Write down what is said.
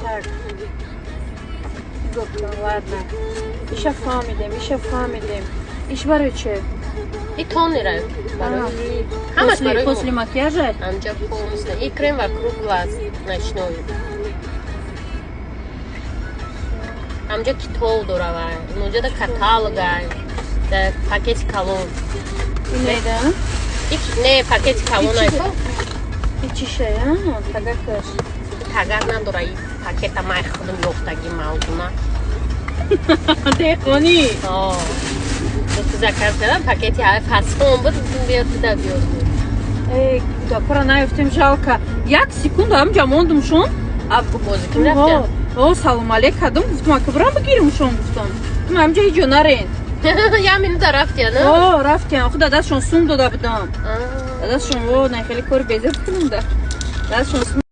Так, ладно, иша фаҳмидем, иша фаҳмидем. Иш барои чи? И тонера барои ҳамаш, барои После макияжа. Анҷа полностью и крем вокруг глаз ночной. Ҳамҷа китоб дора вай, унҷада каталогай да, пакети калон. Инеда? Не, пакети калон ай ко. И чишая тагакаш? Тагак надора, и пакета май худам ёфтаги, мавзуна. Деҳқонӣ. Заказ кардам, пакети ҳай фасон буд, биё туда, биё. Э, кӯдакора наёфтем, жалко. Як секунда ҳамҷа мондум шон. Бозикун рафтям. О, салом алейк кардам, гуфтам, ака, бирам бигирим шон, гуфтам, гуфтам, ҳамҷа ҳеҷ нарен. Як минута рафтия, на? О, рафтиям, худа дастшон сум дода будам. Дастшон, о, на, хеле кори безеб кунам, да дастшон сум.